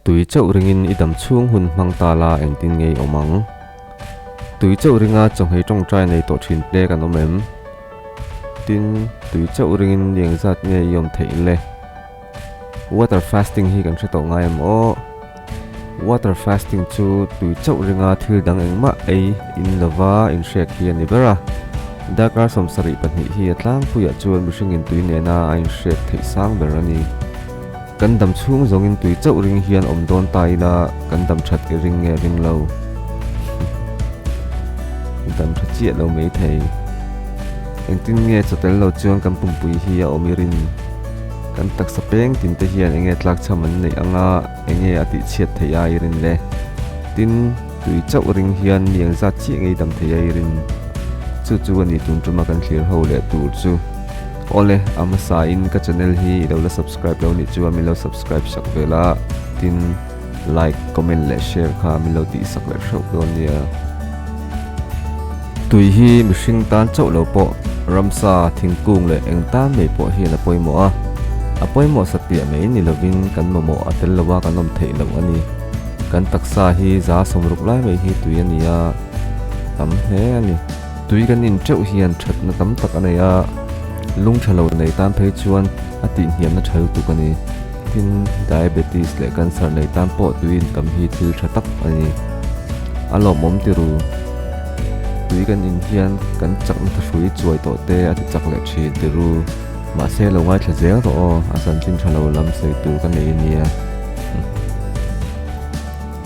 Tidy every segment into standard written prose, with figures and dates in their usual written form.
Tui chauh ringin i dam chhung hun hmang ta la engtin nge i awm ang? Tui chauh ringa chawnghei tawngtai nei tawh thin ple kan awm em? Tin, tui chauh ringin ni engzat nge i awm theih le? Water fasting hi kan hre tawh ngai em aw? Water fasting chu tui chauh ringa thil dang engmah ei in lova inhrek hi a ni ber a. Darkar 72 hi a tlangpuiah chuan mihringin tui nena a inhrek theih sang ber a ni. Kan dam chhung zawngin tui chauh ring hian awm dawn ta ila kan dam that i ring nge ring lo? I dam tha chiah lo mai thei. Engtin nge chaw tel lo chuan kan pumpui hi a awm i rin? Kan taksa peng tin te hian enge tlak chham an neih anga enge a tih chhiat theih a i rin le? Tin, tui chauh ring hian mi engzat chiah nge i dam theih a i rin? Chu chu a ni tun tuma kan thlir ho leh tur chu. Awle, a hmasa in ka channel hi i lo la subscribe lo nih chuan min lo subscribe sak ve la, tin like, comment leh share kha min lo tih sak leh hreuh dawn nia. Tui hi mihring tan chauh lo pawh ramsa, thingkung leh eng tan mai pawh hian a pawimawh a, a pawimawh satliah mai ni lovin kan mamawh a tel lova kan awm theih loh a ni. Kan taksa hi 60% lai mai hi tui a ni a, tam hle a ni. Tui kan in teuh hian thatna tam tak a nei a, lung tha lo nei tan phei chuan a tihhniamna tha lutuk a ni. Tin, diabetes leh cancer nei tan pawh tui in tam hi thil tha tak a ni. A lawmawm ti ru. Tui kan in hian kan chakna thahrui chuai tawh te a ti chak leh thin ti ru. Mahse lo ngaithla zel rawh aw, a chanchin tha lo lam sawi tur ka nei ania.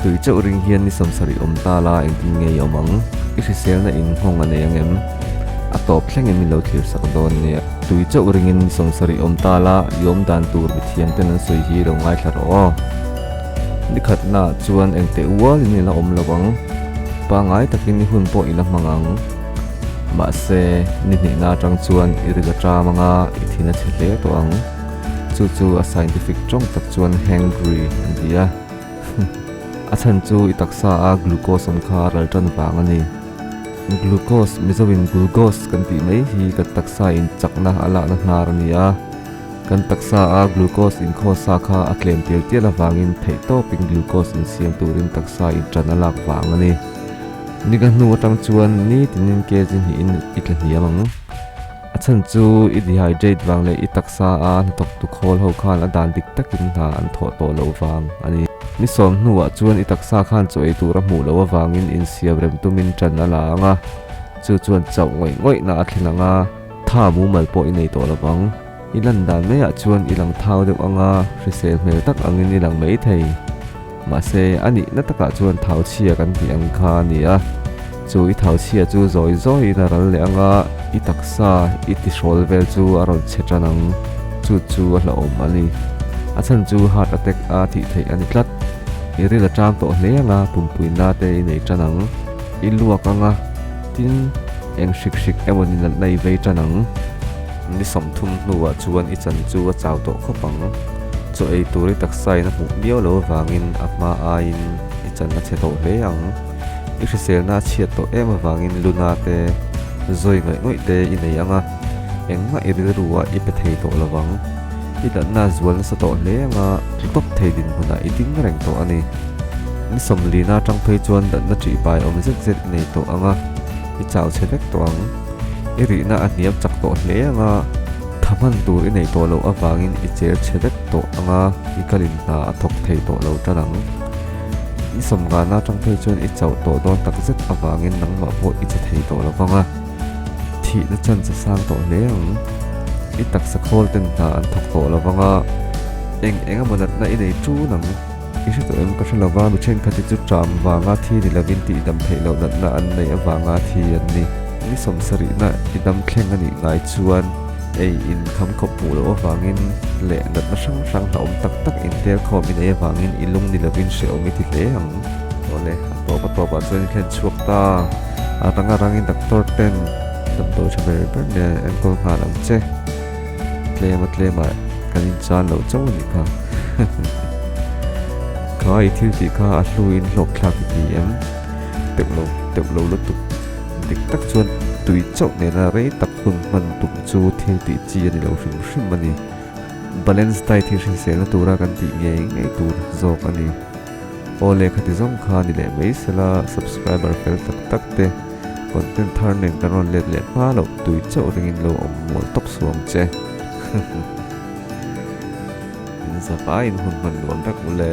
Tui chauh ring hian ni 70 awm ta la engtin nge i awm ang? I hriselna in nghawng a nei ang em? A tawp thleng em i lo thlir sak dawn nia. Tui chauh ringin ni 70 awm ta la i awm dan tur mithiam ten an sawi hi lo ngaithla rawh aw. Ni khatnaah chuan engteh ualin i la awm lo ang. Pangngai takin i hun pawh i la hmang ang. Mahse, ni hnihna atang chuan i ril a ṭam ang a, i thin a chhe hle tawh ang. Chu chu a scientific tawng tak chuan hangry an ti a. A chhan chu i taksa a glucose awm kha a ral tan vang a ni. Glucose, Mizoin gulgose kan tih mai hi kan taksa in chakna a lakna hnar a ni a. Kan taksa a glucose inkhaw sa kha a tlem tial tial avangin theihtawpin glucose insiam turin taksa in tan a lak vang a ni. Ni ka hnu atang chuan nitinin kg hnihin i tla hniam ang. A chhan chu i dehydrate vang leh i taksa a hnathawk tu khawl ho khan a dan dik takin hna an thawh tawh loh vang a ni. Ni sawm hnuah chuan i taksa khan chaw ei tur a hmuh loh avangin insiam rem tumin ṭan a la ang a, chu chuan chauh ngawih ngawihna a thlen ang a, tha mumal pawh i nei tawh lo vang. I lan dan maiah chuan i lang thau deuh ang a, hrisel hmel tak angin i lang mai thei. Mahse, a nihna takah chuan thau chhia kan tih ang kha a ni a. Chu i thau chhia chu zawi zawiin a ral leh ang a, i taksa, i tihrawl vel chu a rawn chhe tan ang. Chu chu a hlauhawm a ni. A chhan chu heart attack a thih theih a ni tlat. I ril a ṭam tawh hle ang a, pumpuina te i nei tan ang. I luak ang a, tin, eng hrik hrik emaw ni natna i vei tan ang. Ni 30 hnuah chuan i chan chu a chau tawh khawp ang. Chaw ei tur i taksa in a hmuh miau lo avangin a hma aiin i chan a chhe tawh hle ang. I hriselna a chhiat tawh em avangin luna te, zawi ngawih ngawih te i nei ang a, engmah i rilru ah i pe thei tawh lo vang. I natna a zual nasa tawh hle ang a, tawp thei dinhmunah i ding reng tawh a ni. Ni 40 atang phei chuan natna ṭihpai awm zet zet i nei tawh ang a, i chau chhe vek tawh ang. I rihna a hniam chak tawh hle ang a. Tha hman tur i neih tawh loh avangin i cher chhe vek tawh ang a, i kalin hna a thawk thei tawh lo tan ang. Ni 50 atang phei chuan i chauh tawh dawn tak zet avangin nangmah pawh i che thei tawh lo vang a, thihna chance a sang tawh hle ang. I taksa khawl ten hna an thawk tawh lo vang a, eng eng emaw natna i nei ṭun ang. I hre tawh em ka hre lo va, mi thenkhat hi chu ṭam vanga thi ni lovin tihdam theih loh natna an neih avanga thi an ni. Ni 70na i dam thleng a nih ngai chuan ei in kham khawp hmuh loh avangin leh natna hrang hrang hlauhawm tak tak intel khawm i neih avangin i lung ni lovin hrehawm i ti hle ang. Awle, a tawp a tawpah chuan i thlen chhuak ta. A rang a rangin doctor ten damdawi tha ber ber nen an enkawl nghal ang che. Tlem a tlem ah kan in chan loh chauh a nih kha. Kha i thil tih kha a hlu in hlawk thlak i ti em? Teuh lo, teuh lo lutuk. Dik tak chuan tui chauh nena rei tak hun hman tum chu thil tih chi a ni lo hrim hrim a ni. Balance diet hi hriselna tura kan tih ngei ngei tur zawk a ni. Aw le khati zawng kha ni leh mai sela subscriber fel tak tak te content thar nen kan rawn let leh hma loh tui chauh ringin lo awm mual tawp suh ang che. In zavaiin hun hman nuam vek ule.